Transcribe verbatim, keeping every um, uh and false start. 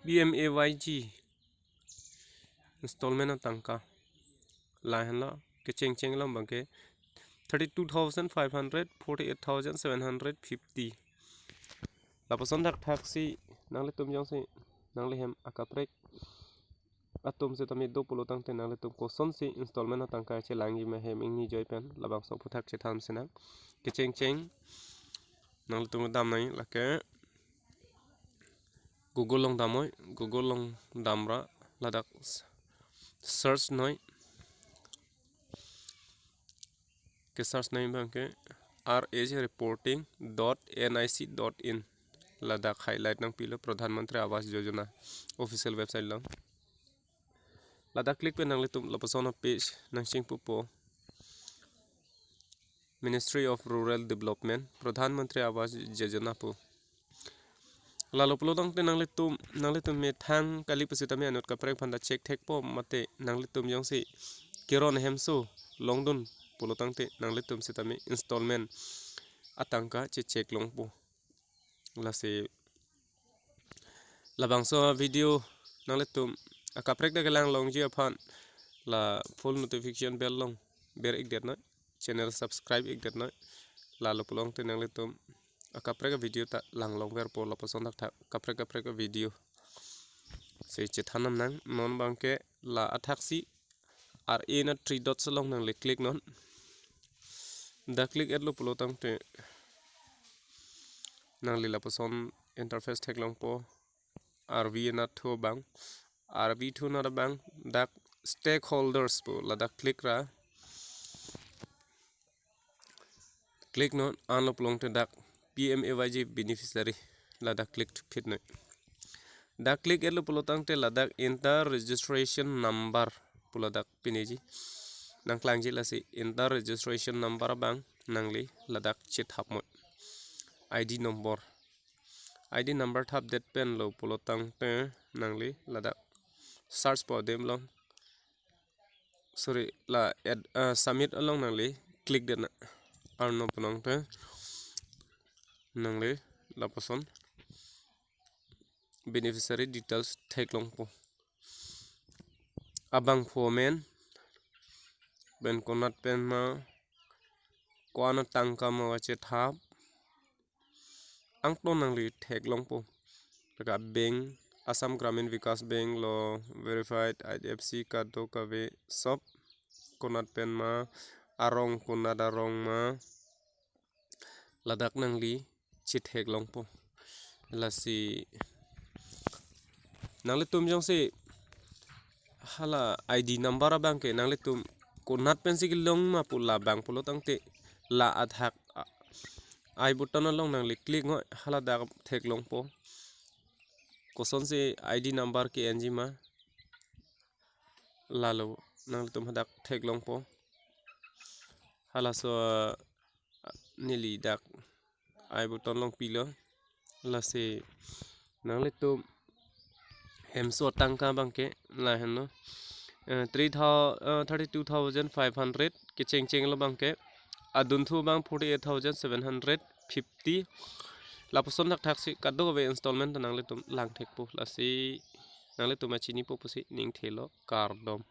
P M A Y G installment atangka. Lahenlo kechengcheng along abangke thirty-two thousand five hundred, forty-eight thousand seven hundred fifty. Lapuson thakthaksi nanglitum jongsi nanglihem akaprek atum sitame do pulo tangte nanglitum kosonsi installment atangka chelangji ma hem ingni joi pen labangso aphuthak chethan sinang. Kechengcheng nanglitum damnoi, lake Google along damnoi, Google along damra ladak s-, search noi. Ke search noi abangke R A G reporting dot N I C dot in. Ladak highlight nangpilo Pradhan Mantri Awas Yojana official website along. Ladak click pen nanglitum lapuson page nangchingpupo. Ministry of Rural Development, Pradhan Mantri Awas Yojana pu. Lalo pulo tangte nanglitum, nanglitum methang kali pusitame anut kaprek aphanta check thekpo mate nanglitum jongsi keron hemso longdun pulo tangte nanglitum sitame installment atangka checheck longpo. Lasi labangso video nanglitum akaprek ta kelang longji aphan la full notification bell along ber-ikdet noi, channel subscribe ikdet noi. Lalo pulo tangte nanglitum akaprek video ta lang longverpo lapuson thakthak kaprek kaprek video. Si chethan damnang, non abangke la athaksi R A na three dots along nangli click non. Dak click-etlo pulo tangte nangli lapuson interface theklongpo. R V na thu abang, R V thu na abang dak stakeholders pu ladak click ra. Click non, anlo pulo tangte dak P M A Y G beneficiary ladak click phit noi. Dak click-etlo pulo tangte ladak enter registration number pu ladak pineji. Nangklangji, lasi enter registration number abang nangli ladak chethap moi. I D number. I D number thapdet penlo pulo tangte nangli ladak search pu adim along, sorry, la add, ah, submit along nangli click det na. Arno pulo tangte nangli lapuson beneficiary details theklongpo. Abangphu amen, pen konat pen ma, ko-an atangka ma kachethap, angton nangli theklongpo. Lake bank, Assam Gramin Vikas Bank lo, verified, I D F C, kadokave sob, konat pen ma, arong konat arong ma, ladak nangli chetheklongpo. Lasi nanglitum jongsi hala I D number abangke nanglitum konat pensi kelong ma pu labang pulo tangte la athak a-, I button along nangli click noi, hala dak theklongpo. Kosonsi I D number ke-enji ma, lalo nanglitum hadak theklongpo. Halaso neli dak I button along pilo. Lasi nanglitum hemso atangka abangke lahenlo. Eh, three thou-, eh, thirty-two thousand five hundred, kechengchenglo abangke. Adunthu abang forty-eight thousand seven hundred fifty. Lapuson thakthaksi kadokave installment nanglitum lang thekpo. Lasi nanglitum achinipo pusi ning thelo, kardom.